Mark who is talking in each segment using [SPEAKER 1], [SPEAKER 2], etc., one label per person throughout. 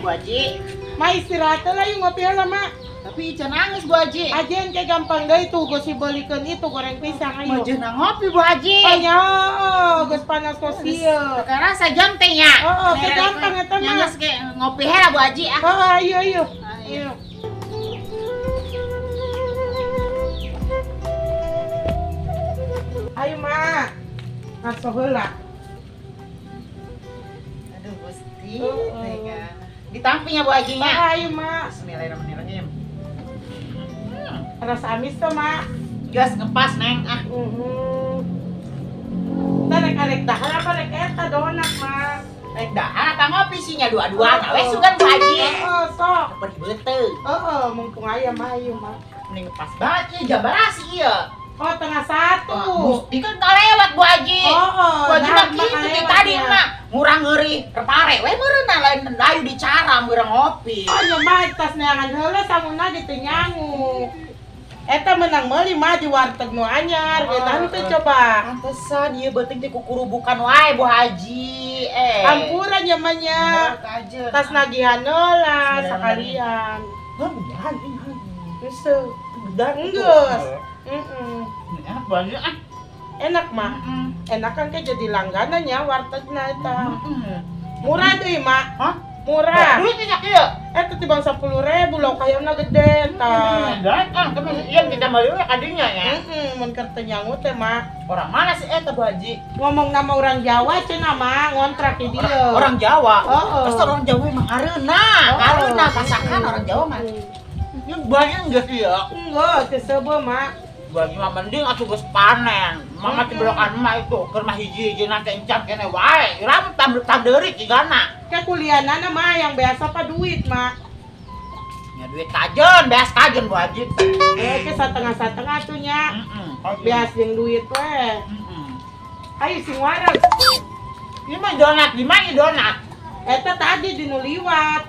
[SPEAKER 1] Bu Haji.
[SPEAKER 2] Ma istirahat lah yuk ngopi heula, Ma.
[SPEAKER 1] Tapi can nangis Bu Haji.
[SPEAKER 2] Ajen kayak gampang deui tuh geus dibelikeun itu goreng pisang ayo.
[SPEAKER 1] Mah ngopi Bu Haji.
[SPEAKER 2] Oh nya, geus panas kos ieu.
[SPEAKER 1] Sekarang sajam teh nya.
[SPEAKER 2] Oh, oh, ke gampang eta mah.
[SPEAKER 1] Nya geus ke ngopi heula Bu Haji ah.
[SPEAKER 2] Oh, ayo ayo. Ayo. Ayo, Ma. Ngaso heula.
[SPEAKER 1] Aduh Gusti, tega. Ditampinya Bu Haji nya.
[SPEAKER 2] Ayo, Ma.
[SPEAKER 1] Bismillahirrahmanirrahim.
[SPEAKER 2] Rasa amis tuh, Ma.
[SPEAKER 1] Gas ngepas, Neng. Ah.
[SPEAKER 2] Tah rek arek dahar apa rek eta donat, Ma?
[SPEAKER 1] Rek dahar apa ngopi sih nya dua-dua we sugan Bu Haji.
[SPEAKER 2] Heeh, sok.
[SPEAKER 1] Pergi beuteung.
[SPEAKER 2] Heeh, mumpung aya mah ayo, Ma.
[SPEAKER 1] Mending ngepas banget ieu jam berapa sih ieu?
[SPEAKER 2] Oh, 12:30.
[SPEAKER 1] Gusti kan kalewat Bu Haji.
[SPEAKER 2] Oh,
[SPEAKER 1] Bu Haji mah kitu ti tadi mah ngurang ngeuri repare we meureunna lain layu dicara meureun ngopi.
[SPEAKER 2] Oh, nya mah tas neangan heula sanguna ge teu nyangu. Eta menang meuli mah di warteg nu anyar, ge tah teu coba.
[SPEAKER 1] Pantesan ieu beuteung teh kukurubukan wae Bu Haji. Eh.
[SPEAKER 2] Hampura nya mah nya. Tas nagihan heula sakalian.
[SPEAKER 1] Heuh, beneran ini.
[SPEAKER 2] Geus.
[SPEAKER 1] Bedan
[SPEAKER 2] Geus. Heeh.
[SPEAKER 1] Enak banget ah.
[SPEAKER 2] Enak mah. Enak kan ke jadi langganan ya wartegna eta. Murah deui, Mak.
[SPEAKER 1] Hah?
[SPEAKER 2] Murah.
[SPEAKER 1] Duit nya kieu.
[SPEAKER 2] Eta tibang 10.000 lauk ayamna gede eta.
[SPEAKER 1] Dan ah, tapi ieu kita meuli we kadinya ya.
[SPEAKER 2] Heeh, mun keur teu nyangu teh, Mak.
[SPEAKER 1] Orang mana sih eta Bu Haji?
[SPEAKER 2] Ngomong nama orang Jawa cenah, Mak, ngontrak di dieu.
[SPEAKER 1] Orang Jawa.
[SPEAKER 2] Heeh.
[SPEAKER 1] Pasti orang Jawa emang areuna, areuna pasakan orang Jawa mah. Ini banyak enggak sih ya?
[SPEAKER 2] Enggak, teu seubeuh, Mak.
[SPEAKER 1] Bu Haji mah mending atuh geus panen. Mama teh belokan mah itu keur mah hiji-hiji teh encan kene wae. Ira tambah deuri cigana.
[SPEAKER 2] Ke kuliahanana mah yang biasa apa duit, Mak.
[SPEAKER 1] Ya duit kajen, beas kajen Bu Haji.
[SPEAKER 2] Eh, ke satengah-satengah tuh nya.
[SPEAKER 1] Heeh.
[SPEAKER 2] Beas jeung duit we.
[SPEAKER 1] Heeh.
[SPEAKER 2] Ayo sing wareg.
[SPEAKER 1] Ini mah donat, di mana donat?
[SPEAKER 2] Eta tadi di nu liwat.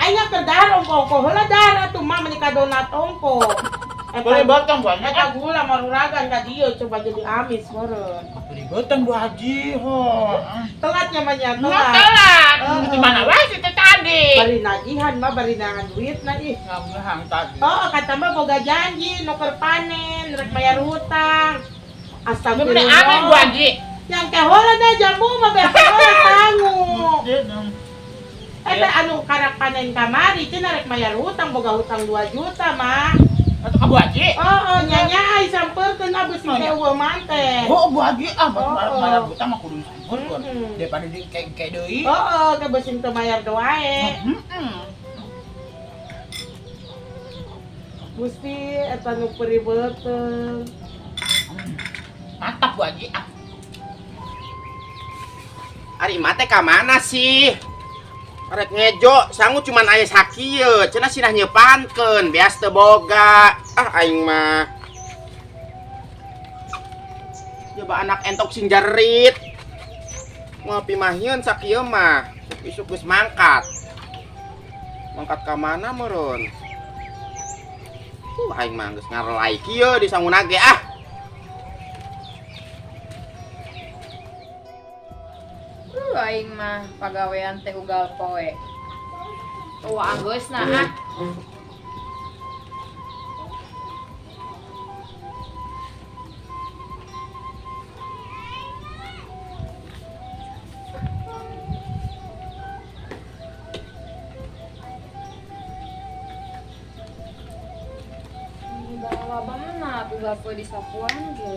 [SPEAKER 2] Ayo keur dahar ongko-ongko heula dahar atuh mah meuni ka donat ongko.
[SPEAKER 1] Boleh botong Bu Haji.
[SPEAKER 2] Eta gula maruragan ka dieu coba jadi amis meureun.
[SPEAKER 1] Beli botong Bu Haji, ho.
[SPEAKER 2] Telat nya mah nya telat.
[SPEAKER 1] Telat. Di mana wae sih teh tadi?
[SPEAKER 2] Bari nagihan mah bari nangan duit na ih.
[SPEAKER 1] Nagihan tadi.
[SPEAKER 2] Oh, kata mah boga janji nu keur panen rek bayar hutang. Astagfirullah.
[SPEAKER 1] Bener amin Bu Haji.
[SPEAKER 2] Yang ke heula da jambu mah beak heula tangu. Eta anu karak panen kamari cenah rek bayar hutang boga hutang 2 juta mah.
[SPEAKER 1] Atau ka Bu Haji?
[SPEAKER 2] Oh, nyanya ai sampeurkeun abis teh eueuh mante.
[SPEAKER 1] Oh, Bu Haji ah bayar hutang mah kudu disampeurkeun. Daripada dikengke deui.
[SPEAKER 2] Heeh, ke beusin teu bayar wae.
[SPEAKER 1] Heeh.
[SPEAKER 2] Gusti eta nu peuri beuteung.
[SPEAKER 1] Mantap Bu Haji ah.
[SPEAKER 3] Ari mah teh ka mana sih? Rek ngejo, sangu cuman aya sakieu, cenah sinah nyeupankeun, beas teu boga. Ah aing mah. Coba anak entok sing jarit. Ngopi mah hieun sakieu mah, isuk geus mangkat. Mangkat ka mana meureun? Aing mah geus ngarelai kieu di sanguna ge ah.
[SPEAKER 4] Aing mah pagawean teh ugal poe. Tuh anggeusna ah. Bawa mana ugal poe di sapuan ge.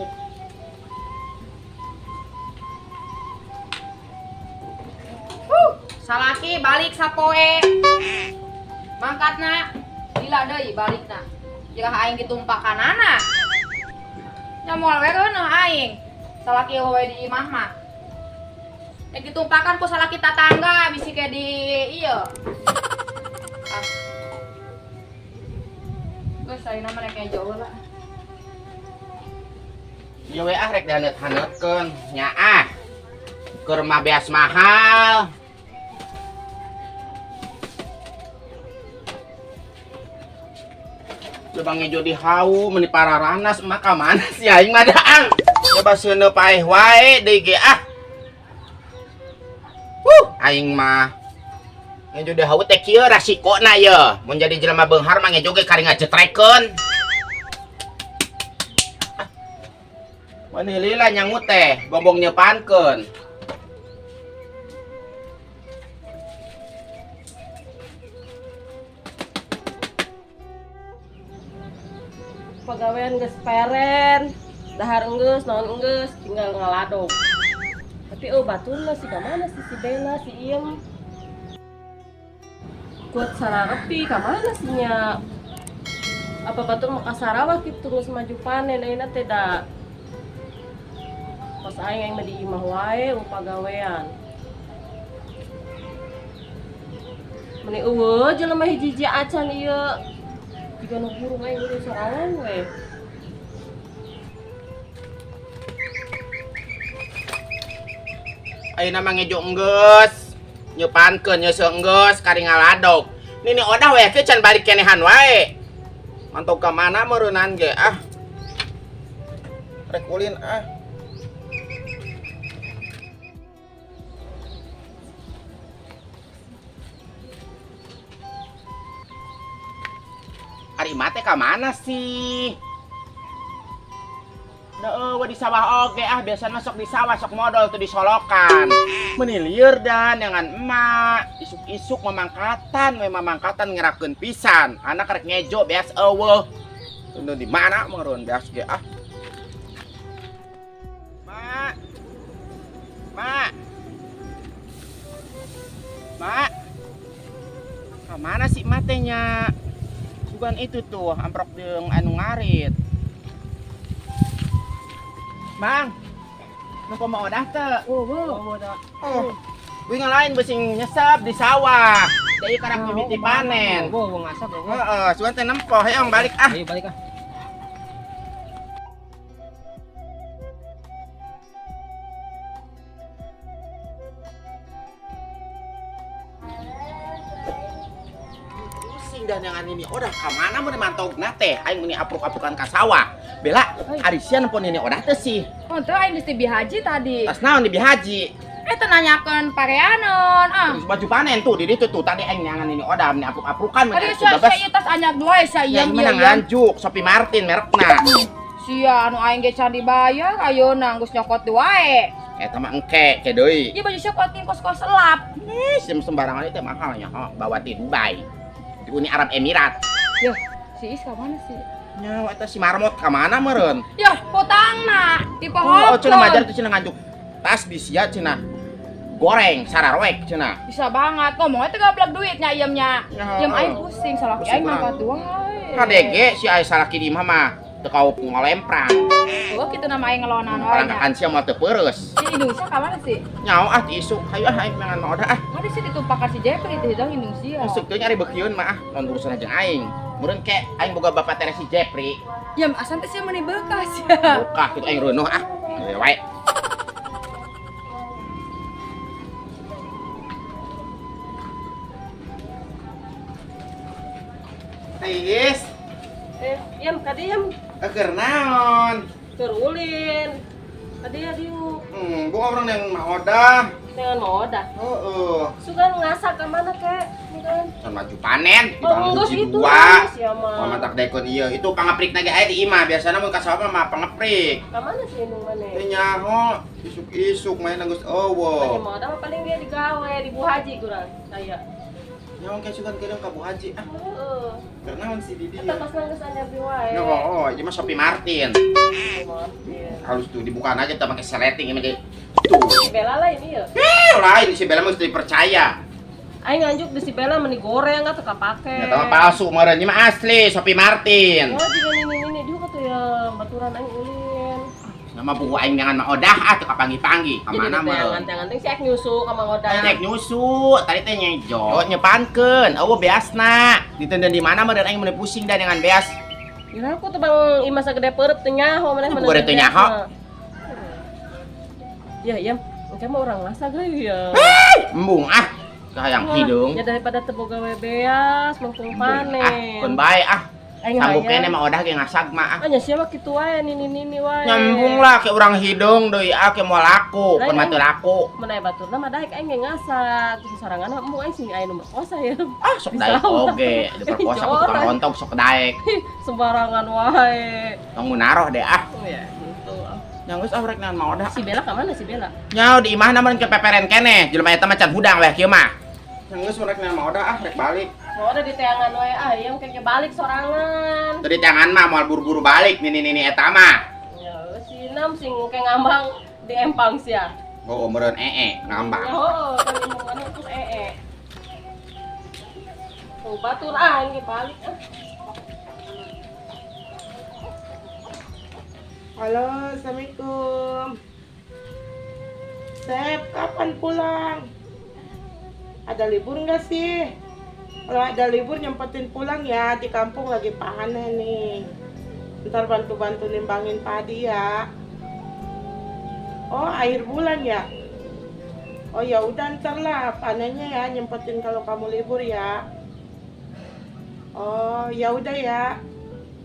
[SPEAKER 4] Salaki balik sapoe. Mangkatna lila deui balikna. Jika aing ditumpakanana. Nya moal we reuneuh aing. Salaki we di imah mah. Nek ditumpakan ku salaki tatangga bisi ke di ieu. Ah. Geus ayeuna mah rek ngejo heula.
[SPEAKER 3] Ieu we ah rek dihaneut-haneutkeun nya ah. Keur mah beas mahal. Coba ngejo di hau meni pararanas mah ka mana sih aing mah daang. Coba seuneu paeh wae deui ge ah. Aing mah Ngejo deui hawu teh kieu rasikona ye. Mun jadi jelema beunghar mah ngejo ge kari ngajetrekeun. Mani lila nyangu teh, bongbong nyepankeun.
[SPEAKER 2] Pagawean geus peren, dahar enggeus, naon enggeus, tinggal ngaladog. Tapi oh baturna sih ka mana sih si Bella, si Iem. Kuat sararepi ka mana sih nya? Apa batur mah ka Sarawak kitu geus maju panen ayeuna teh da. Pas aing mah di imah wae pagawean. Meni eueuh jelema hiji-hiji acan ieu. Jiga nu burung aing urang sorangan we.
[SPEAKER 3] Ayeuna mah ngejo enggeus. Nyepankeun nyeuseuh enggeus kari ngaladog. Nini odah we ke can balik kenehan wae. Mantog ka mana meureunan ge ah. Rek ulin ah. Ari mate ka mana sih? Nah, di sawah oge ah, biasanya masuk di sawah sok modal tuh di solokan. Meni lieur dan dengan emak, isuk-isuk mamangkatan, we mamangkatan ngerakeun pisan. Anak rek ngejo beas eueuh. Teu di mana meureun beas ge ah. Mak. Mak. Mak. Ka mana sih matenya? Bukan itu tuh, amprok jeung anu ngarit. Bang, nu mau odah teu? Oh, gue ngalain besing nyesep di sawah. Deui karang mimiti panen.
[SPEAKER 1] Oh, ngasap eueuh.
[SPEAKER 3] Heeh, sugan teh nempo, hayang balik ah.
[SPEAKER 1] Ayo balik ah.
[SPEAKER 3] Pusing dah dengan ini. Odah ka mana mun mantogna teh? Aing meni apruk-aprukan ka sawah. Bella, ari sia nempo nini odah teh sih.
[SPEAKER 4] Oh, teu aing geus di Bihaji tadi.
[SPEAKER 3] Tas naon di Bihaji?
[SPEAKER 4] Eta nanyakeun pareaneun ah.
[SPEAKER 3] Terus baju panen tuh di ditu tuh tadi aing nyangan ini odah meni apruk-aprukan meni
[SPEAKER 4] Tadi sia sia tas anyar dua sia
[SPEAKER 3] Ya,
[SPEAKER 4] ieu
[SPEAKER 3] menang nganjuk, Sophie Martin merekna.
[SPEAKER 4] Sia anu aing ge can dibayar ayeuna geus nyokot wae.
[SPEAKER 3] Eta mah engke ke deui.
[SPEAKER 4] Ieu baju sia kotin kos-kos elap.
[SPEAKER 3] Ih, sim sembarangan itu mahalnya, oh, bawa ti Dubai. Di Uni Arab Emirat.
[SPEAKER 4] Yeuh, si Is ka mana sih?
[SPEAKER 3] Nyawa eta si marmot ka mana meureun?
[SPEAKER 4] Yah, hutangna dipohonkeun.
[SPEAKER 3] Oh, cenah majar tuh cenah nganjuk. Tas di sia cenah goreng sararoek cenah.
[SPEAKER 4] Bisa banget ngomongnya teh gablek duitnya iemnya.
[SPEAKER 3] Ya,
[SPEAKER 4] Iem aing pusing salah
[SPEAKER 3] Pusing
[SPEAKER 4] aing
[SPEAKER 3] kurang.
[SPEAKER 4] mangkat wae.
[SPEAKER 3] KDG si aing salaki di imah mah teu kau ngalemprang.
[SPEAKER 4] Oh, kitu nama aing ngelonan wae nya.
[SPEAKER 3] Parangkakan sia mah teu peureus.
[SPEAKER 4] Si Indonesia ka mana sih?
[SPEAKER 3] Nyawa ah ti isuk, hayu ah aing mangan mah odah ah.
[SPEAKER 4] Ada sih ditumpakan si Jepri teh hidang Indonesia.
[SPEAKER 3] Masuk teu nyari beukieun mah ah, non urusan jeung aing. Meureun ke aing boga bapak tere si Jepri.
[SPEAKER 4] Ya asan teh sia meuni bekas ya.
[SPEAKER 3] Bukah kitu aing reunuh ah. Hayu wae. Ais,
[SPEAKER 2] Iem, kadi Iem
[SPEAKER 3] keur naon?
[SPEAKER 2] keur ulin. Kadi ya diuk.
[SPEAKER 3] Buka orang yang mah odah.
[SPEAKER 2] Dengan mau odah.
[SPEAKER 3] Heeh.
[SPEAKER 2] Sugan ngasak ka mana ke? Sugan.
[SPEAKER 3] Can maju panen, di
[SPEAKER 2] Oh,
[SPEAKER 3] bangku
[SPEAKER 2] enggeus itu
[SPEAKER 3] dua.
[SPEAKER 2] sia mah.
[SPEAKER 3] Wah, mantak daekon ieu. Itu pangeprik na ge aya di imah. Biasana mun ka sawah mah pangeprik.
[SPEAKER 2] Ka mana sih indung maneh?
[SPEAKER 3] Teu nyaho, isuk-isuk main geus
[SPEAKER 2] Tadi
[SPEAKER 3] eueuh.
[SPEAKER 2] mau odah mah paling dia digawe di Bu Haji kurang saya.
[SPEAKER 3] Nyaho ke sugan kedeung ka Bu Haji ah.
[SPEAKER 2] Heeh.
[SPEAKER 3] Keur naon si Didi?
[SPEAKER 2] Eta tasna geus anyar di wae.
[SPEAKER 3] No, oh, ieu mah Sophie Martin.
[SPEAKER 2] Martin.
[SPEAKER 3] Harus tuh dibuka aja tuh pakai seleting ini ge. Tuh.
[SPEAKER 2] Si Bella lah ini ya.
[SPEAKER 3] Lain si Bella mah geus dipercaya.
[SPEAKER 2] Aing nganjuk di si Bella meni goreng atuh kapake.
[SPEAKER 3] Nya mah palsu meureun, ieu mah asli Sophie Martin.
[SPEAKER 2] Oh, jiga nini-nini diuk atuh ya baturan aing ulin.
[SPEAKER 3] Nama buku aing jangan mah odah ah teu kapanggih-panggih. Ka mana meureun?
[SPEAKER 2] Anting-anting si ek nyusu ka Mang Odah.
[SPEAKER 3] Tek nyusu, tadi teh nyejo, nyepankeun, eueuh beasna. Diteundeun di mana meureun aing meuni pusing dah dengan beas.
[SPEAKER 2] Kira aku tuh bang imah sagede peureub teu nyaho maneh
[SPEAKER 3] Bukan teu nyaho.
[SPEAKER 2] Ya, ya, engke mah urang ngasak euy ya.
[SPEAKER 3] Embung ah, kahayang hideung.
[SPEAKER 2] Ya daripada teu boga we beas mangkung
[SPEAKER 3] Embung, ah,
[SPEAKER 2] panen.
[SPEAKER 3] keun bae ah. Sanggup kene mah odah ge ngasag mah.
[SPEAKER 5] Anya sia mah kitu wae nini-nini wae.
[SPEAKER 3] Nyambung lah ke urang hidung deui ah ke moal laku, pun mah teu laku.
[SPEAKER 5] Mun aya baturna mah daek aing ge ngasag. Terus sorangan mah embung aing sing aya nu merkosa ya.
[SPEAKER 3] Ah sok daek oge, diperkosa ku tukang lontong sok daek.
[SPEAKER 5] Sembarangan wae.
[SPEAKER 3] Tong naroh deh ah.
[SPEAKER 5] Ya gitu.
[SPEAKER 3] Yang geus ah rek naon mah odah.
[SPEAKER 5] Si Bella ka mana si Bella?
[SPEAKER 3] Nyau di imahna meureun kepeperen keneh, jelema eta mah can hudang weh kieu mah. Yang geus rek naon mah odah ah rek balik.
[SPEAKER 5] Mau udah di teangan wae ah, yang kayaknya balik sorangan.
[SPEAKER 3] Tadi teangan mah moal buru-buru balik nini-nini eta mah.
[SPEAKER 5] Ya si Nam sing kayak ngambang di empang sia.
[SPEAKER 3] Oh, meureun ee ngambang.
[SPEAKER 5] Oh, kan ngomonganna terus ee. Oh, batur ah ini balik ah.
[SPEAKER 2] Halo, assalamualaikum. Sep, kapan pulang? Ada libur nggak sih? Kalau ada libur nyempetin pulang ya, di kampung lagi panen nih. Ntar bantu-bantu nimbangin padi ya. Oh, akhir bulan ya? Oh ya udah ntar lah panennya ya, nyempetin kalau kamu libur ya. Oh ya udah ya.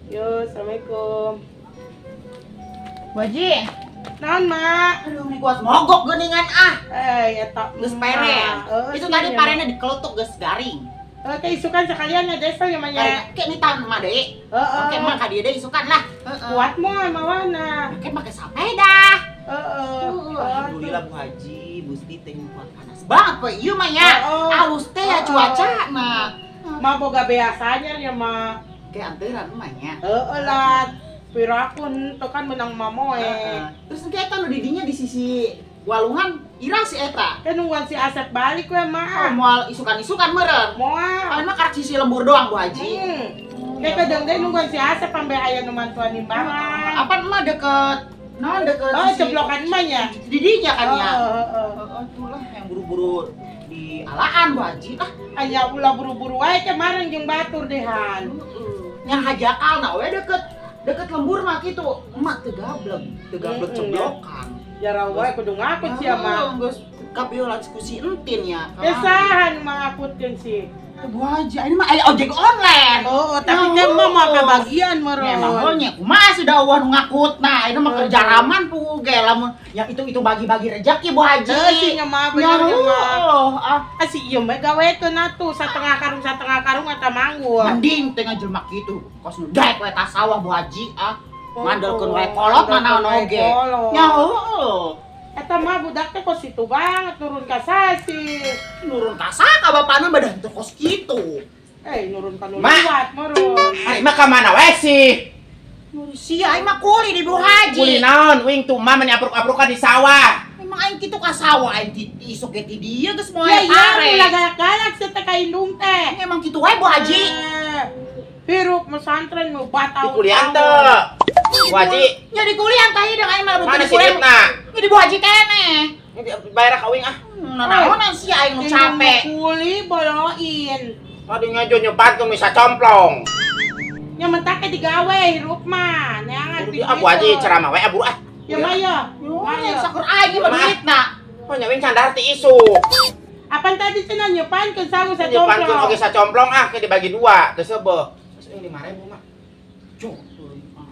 [SPEAKER 2] Yo, assalamualaikum.
[SPEAKER 1] Waji.
[SPEAKER 2] Naon, Mak?
[SPEAKER 1] Aduh, ini kuat mogok geuningan ah.
[SPEAKER 2] Ya tak
[SPEAKER 1] geus pere. Itu tadi parena dikelutuk geus garing.
[SPEAKER 2] Oke, isukan sekalian ya desa ya manya.
[SPEAKER 1] Kayak nih tahun mah deui. Oke, mah ka dieu deui isukan lah.
[SPEAKER 2] Kuat moal mawana.
[SPEAKER 1] Oke, make sapeda.
[SPEAKER 2] Heeh.
[SPEAKER 1] Alhamdulillah Bu Haji, Gusti teh kuat panas banget poe ieu mah nya. Alus teh ya cuaca nah.
[SPEAKER 2] Mah boga biasanya ya mah.
[SPEAKER 1] Kayak anteuran mah nya.
[SPEAKER 2] Heeh lah. Pirakun tuh kan menang mamoe.
[SPEAKER 1] Terus engke eta nu didinya di sisi walungan ira si eta.
[SPEAKER 2] Kan nungguan si Asep balik we mah.
[SPEAKER 1] Oh, moal isukan-isukan meureun.
[SPEAKER 2] Moal.
[SPEAKER 1] Paling mah karak sisi lembur doang Bu Haji.
[SPEAKER 2] Kayak kadang deui nungguan si Asep ambe aya nu mantuan nimbangan.
[SPEAKER 1] Apaan mah deket naon deket
[SPEAKER 2] oh, ceblokan mah nya.
[SPEAKER 1] Didinya kan ya.
[SPEAKER 2] Heeh.
[SPEAKER 1] Heeh, itulah yang buru-buru di alaan Bu Haji lah.
[SPEAKER 2] Aya ulah buru-buru wae kemarin jeung batur dehan.
[SPEAKER 1] Yang hajakal na we deket lembur mah gitu, emak teu gablek ceblokan.
[SPEAKER 2] Jarang wae kudu ngakut sia mah.
[SPEAKER 1] Geus kapiolan ku si Entin ya.
[SPEAKER 2] Ya saha nu mangakutkeun sih?
[SPEAKER 1] Bu Haji, ini mah aya ojek online.
[SPEAKER 2] Oh, tapi kan mah moal kabagian meureun.
[SPEAKER 1] Memang heuh nya kumaha sudah eueuh nu ngakut. Nah, ini mah kerja raman pugu ge lamun yang itu bagi-bagi rezeki Bu Haji.
[SPEAKER 2] Heuh sih nya mah bener nya mah.
[SPEAKER 1] Ah,
[SPEAKER 2] si ieu mah gawekeun atuh satengah karung eta manggul.
[SPEAKER 1] Mending teh ngajelma kitu. Kos nu daek we ka sawah Bu Haji ah. Ngandalkeun wae kolot manaon oge. Nya heuh.
[SPEAKER 2] Eta mah budak teh kos situ banget nurun ka sasi.
[SPEAKER 1] Nurun ka saka bapana mah dah teu kos kitu.
[SPEAKER 2] Nurun ka nu liwat meureun.
[SPEAKER 3] Ari mah ka mana we sih?
[SPEAKER 1] Nurun sia aing mah kuli di Bu Haji.
[SPEAKER 3] Kuli naon? Wing tuh mah meni apruk-aprukan di sawah.
[SPEAKER 1] Emang aing kitu ka sawah aing ti isuk ge ti dieu geus moal
[SPEAKER 2] pare.
[SPEAKER 1] Ya
[SPEAKER 2] iya, ulah galak-galak sia teh ka indung teh.
[SPEAKER 1] Emang kitu wae Bu Haji.
[SPEAKER 2] Hirup mesantren nu batau.
[SPEAKER 3] Di kuliah teu. Bu Haji.
[SPEAKER 1] Nya di kuliah tah ieu aing mah
[SPEAKER 3] mana si duitna?
[SPEAKER 1] Nya di Bu Haji keneh.
[SPEAKER 3] Bayar ka uing ah.
[SPEAKER 1] Nanaonan sia aing nu capek.
[SPEAKER 2] Kuli boloin.
[SPEAKER 3] Aduh ngajo nyebat ke bisa complong.
[SPEAKER 2] Nya mentake digawe hirup mah. Neangan
[SPEAKER 3] di Bu Haji ceramah we buru ah.
[SPEAKER 2] Ya mah ya.
[SPEAKER 1] Ya sakur aing mah duitna.
[SPEAKER 3] Oh nya wing candar ti isuk.
[SPEAKER 2] Apaan tadi cenah nyepankeun sangu sacomplong.
[SPEAKER 3] Nyepankeun oge sacomplong ah ke dibagi dua teu seubeuh. Terus euy 5.000 mah.
[SPEAKER 1] Cuk.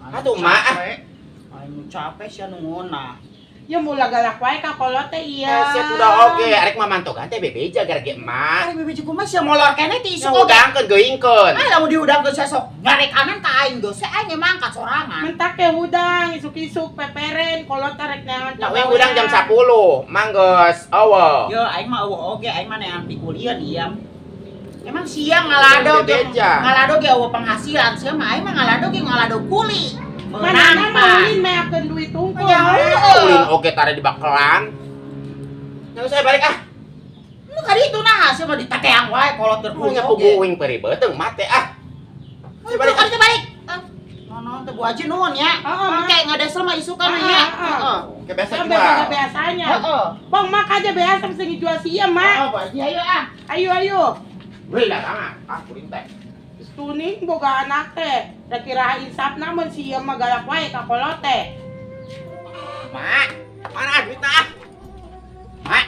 [SPEAKER 3] Atuh mah ah.
[SPEAKER 1] Aing nu capek sia nu ngeunah.
[SPEAKER 2] Ya mula galak wae ka kolot teh iya.
[SPEAKER 3] Sia udah oge arek mah mantogan teh bebeja gara ge emak.
[SPEAKER 1] Arek bebeja kumaha sia molor keneh ti isuk oge.
[SPEAKER 3] Hudangkeun geuingkeun.
[SPEAKER 1] Ah lamun dihudangkeun sia sok ngarek kanan ka aing geus aing mangkat sorangan.
[SPEAKER 2] Mentak ke hudang isuk-isuk peperen kolot arek neangan.
[SPEAKER 3] Nah, we hudang jam 10, manggeus eueuh.
[SPEAKER 1] Yo aing mah eueuh oge aing mah neangan pikulian ieu. Emang siang ngalado ge ngalado ge eueuh penghasilan sia mah aing mah ngalado ge ngalado kuli.
[SPEAKER 2] Mana mana ulin meakeun duit tungkul.
[SPEAKER 3] Ulin oge tare di bakelan. Nya saya balik ah.
[SPEAKER 1] Nu ka ditu nah sia mah ditakeang wae kolot keur
[SPEAKER 3] kuli. Nya kubu uing peribeuteung mate ah.
[SPEAKER 1] Balik ka ditu balik. Nono teh Bu Haji nuhun ya. Engke ngadesel mah isukan ya.
[SPEAKER 2] Heeh.
[SPEAKER 3] Ke biasa jual.
[SPEAKER 2] Biasanya. Heeh. Bang mak aja biasa mesti ngejual sia mak.
[SPEAKER 1] Heeh, Bu Haji ayo ah.
[SPEAKER 2] Ayo ayo.
[SPEAKER 3] Beli lah ah kuring teh.
[SPEAKER 2] Tuning boga anak teh, da kira insapna mun si ieu mah galak wae ka kolot teh.
[SPEAKER 3] Mak, mana duitna ah? Mak,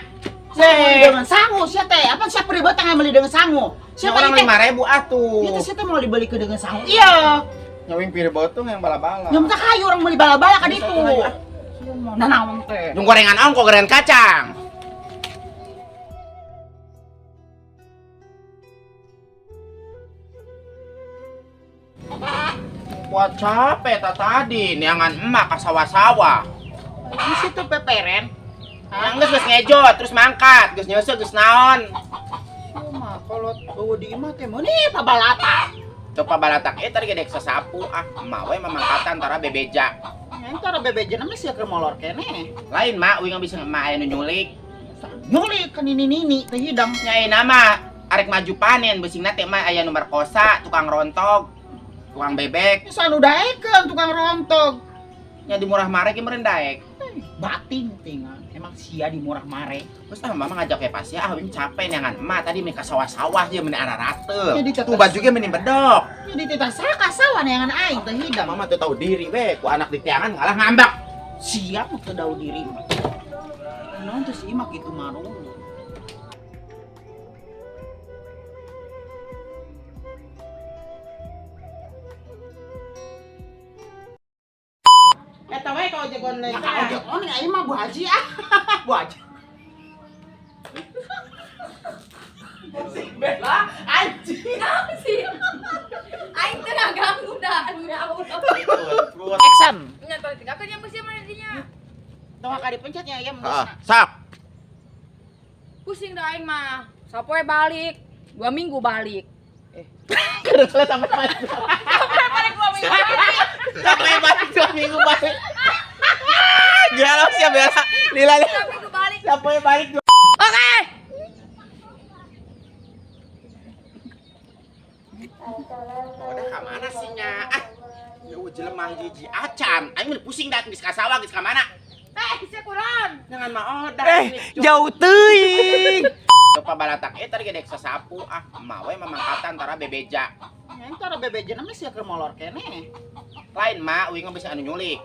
[SPEAKER 1] beli dengan sangu sia teh. Apa sia peribet teh beli dengan sangu? Siapa
[SPEAKER 3] orang
[SPEAKER 1] ini?
[SPEAKER 3] 5.000 atuh.
[SPEAKER 1] Itu sih teh mau dibeli ke dengan sangu. Iya.
[SPEAKER 3] Nyawing pir botong yang bala-bala.
[SPEAKER 1] Nyam teh hayu orang beli bala-bala ka ditu. Nah naon teh.
[SPEAKER 3] Jeung gorengan ongko gorengan kacang. Wah capek tak tadi neangan emak ka sawah-sawah.
[SPEAKER 1] Di situ peperen.
[SPEAKER 3] Yang geus geus ngejo terus mangkat, geus nyeuseuh geus naon.
[SPEAKER 1] Cuma kalau eueuh di imah teh meuni pabalatak.
[SPEAKER 3] Teu pabalatak eta tadi gede sasapu ah, emak we mamangkatan tara bebeja.
[SPEAKER 1] Nya tara bebeja mah sia keur molor keneh.
[SPEAKER 3] Lain mak uing bisa emak aya nu nyulik.
[SPEAKER 1] Nyulik kan nini-nini teh hidang.
[SPEAKER 3] Nya ayeuna mah arek maju panen beusingna teh mah aya nu merkosa, tukang rontok, tukang bebek.
[SPEAKER 1] Geus anu daekeun tukang rontok.
[SPEAKER 3] Nya di murah mare ge meureun daek.
[SPEAKER 1] Bating tingan. Emang sia di murah mare.
[SPEAKER 3] Terus ah mama ngajak ya pasti ah wing capek neangan emak tadi meni ka sawah-sawah dia meni ararateul.
[SPEAKER 1] Jadi
[SPEAKER 3] tuh baju ge meni bedok.
[SPEAKER 1] Jadi teh saka sawah neangan aing teh hidang.
[SPEAKER 3] Mama teu tahu diri we, ku anak di tiangan ngalah ngambek.
[SPEAKER 1] Sia mah teu tahu diri mah. Naon teh si imak kitu marung.
[SPEAKER 2] Eta we ka ojek online.
[SPEAKER 1] Ya ka ojek online aing mah Bu Haji ah. Bu Haji.
[SPEAKER 3] Si Bella anjing.
[SPEAKER 4] Naon sih? Aing teh ngaganggu da anu
[SPEAKER 1] Action.
[SPEAKER 4] Nya tong tinggalkeun yang beusi mana dinya.
[SPEAKER 1] Tong ka dipencetnya ya
[SPEAKER 3] Heeh, sok.
[SPEAKER 4] Pusing dah aing mah. Sapoe balik, 2 minggu balik.
[SPEAKER 3] Terus sampai balik.
[SPEAKER 4] Sampai balik 2 minggu balik.
[SPEAKER 3] Sampai balik 2 minggu balik. Gila sih Bella. Lila.
[SPEAKER 4] 2 minggu balik.
[SPEAKER 3] Sampai balik.
[SPEAKER 4] Oke.
[SPEAKER 3] Udah ka mana sih nya? Ah. Ya jelema hiji acan. Aing mah pusing dah geus ka sawah geus ka mana?
[SPEAKER 4] Eh, sia kurang.
[SPEAKER 3] Jangan mah odah.
[SPEAKER 1] Jauh teuing.
[SPEAKER 3] Coba balatak eta tadi gede sasapu ah, emak we mamangkatan tara bebeja.
[SPEAKER 1] Nya tara bebeja mah sia keur molor keneh.
[SPEAKER 3] Lain mak uing bisa anu nyulik.